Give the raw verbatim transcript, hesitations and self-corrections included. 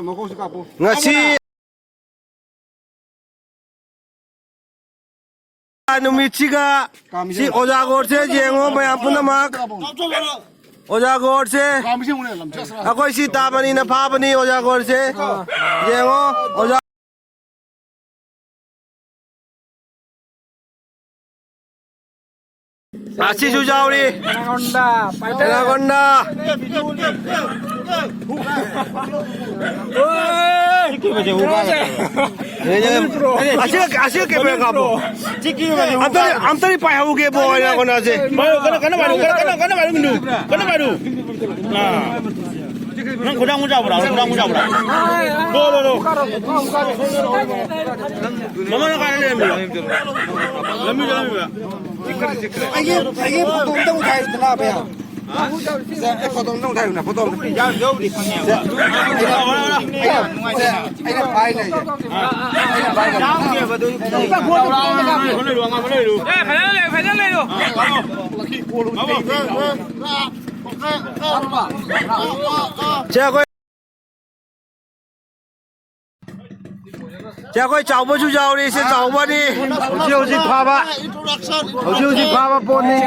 ꯃꯀꯣꯛꯁꯤ ꯀꯥꯞꯄꯨ꯫ ꯉꯁꯤ ꯅꯨꯃꯤꯠꯁꯤꯒ ꯁꯤ ꯑꯣꯖꯥ ꯒꯣꯔꯁꯦ ꯌꯦꯡꯉꯣ ꯃꯌꯥꯝ ꯄꯨꯝꯅꯃꯛ꯫ ꯑꯣꯖꯥ ꯒꯣꯔꯁꯦ ꯑꯩꯈꯣꯏ ꯁꯤ ꯇꯥꯕꯅꯤꯅ ꯐꯥꯕꯅꯤ ꯑꯣꯖꯥ ꯒꯣꯔꯁꯦ꯫ ꯌꯦꯡꯉꯣ ꯑꯣꯖꯥ꯫ ꯑꯁꯤꯁꯨ ꯌꯥꯎꯔꯤ꯫ ꯑꯦꯅꯥꯀꯣꯟꯗꯥ꯫ ꯑꯁꯤꯒ, ꯑꯁꯤꯒ ꯀꯦꯃꯦꯔꯥ ꯀꯥꯞꯄꯣ꯫ ꯑꯝꯇꯗꯤ, ꯑꯝꯇꯗꯤ ꯄꯥꯏꯍꯧꯒꯦꯕꯣ, ꯑꯦꯅꯥꯀꯣꯟꯗꯥꯁꯦ꯫ ꯀꯟꯅ, ꯀꯟꯅ ꯄꯥꯏꯔꯨ, ꯀꯟꯅ, ꯀꯟꯅ, ꯀꯟꯅ ꯄꯥꯏꯔꯨ, ꯃꯤꯅꯨ꯫ ꯀꯟꯅ ꯄꯥꯏꯔꯨ꯫ ꯑꯥ꯫ ꯅꯪ ꯈꯨꯗꯥꯡ ꯃꯨꯛ ꯆꯥꯎꯕ꯭ꯔꯥ? ꯈꯨꯗꯥꯡ ꯃꯨꯛ ꯆꯥꯎꯕ꯭ꯔꯥ? ꯂꯣ, ꯂꯣ, ꯂꯣ꯫ ꯃꯃꯥ ꯅꯪ ꯀꯥꯏꯗ ꯂꯩꯔꯝꯃꯤꯕ? ꯂꯝꯕꯤꯗ ꯂꯩꯔꯝꯃꯤꯕ? ꯑꯩꯒꯤ, ꯑꯩꯒꯤ ꯐꯣꯇꯣ ꯑꯝꯇ ꯎꯊꯥꯏꯗꯅ, ꯚꯩꯌꯥ꯫ ꯑꯦ, ꯐꯣꯇꯣ ꯑꯝꯇ ꯎꯊꯥꯏꯗꯅ, ꯐꯣꯇꯣ ꯑꯝꯇ꯫ ꯑꯩꯅ, ꯑꯩꯅ, ꯑꯩꯅ ꯄꯥꯏ ꯂꯩꯌꯦ꯫ ꯑꯩꯅ ꯄꯥꯏ ꯂꯩꯌꯦ꯫ ꯑꯦ, ꯐꯖꯅ ꯂꯩꯌꯨ, ꯐꯖꯅ ꯂꯩꯌꯨ꯫ ꯁꯦ, ꯑꯩꯈꯣꯏ ꯁꯦ, ꯑꯩꯈꯣꯏ ꯆꯥꯎꯕꯁꯨ ꯌꯥꯎꯔꯤ꯫ ꯁꯦ, ꯆꯥꯎꯕꯅꯤ꯫ ꯍꯧꯖꯤꯛ ꯍꯧꯖꯤꯛ ꯐꯥꯕ, ꯍꯧꯖꯤꯛ ꯍꯧꯖꯤꯛ ꯐꯥꯕ ꯄꯣꯠꯅꯤ꯫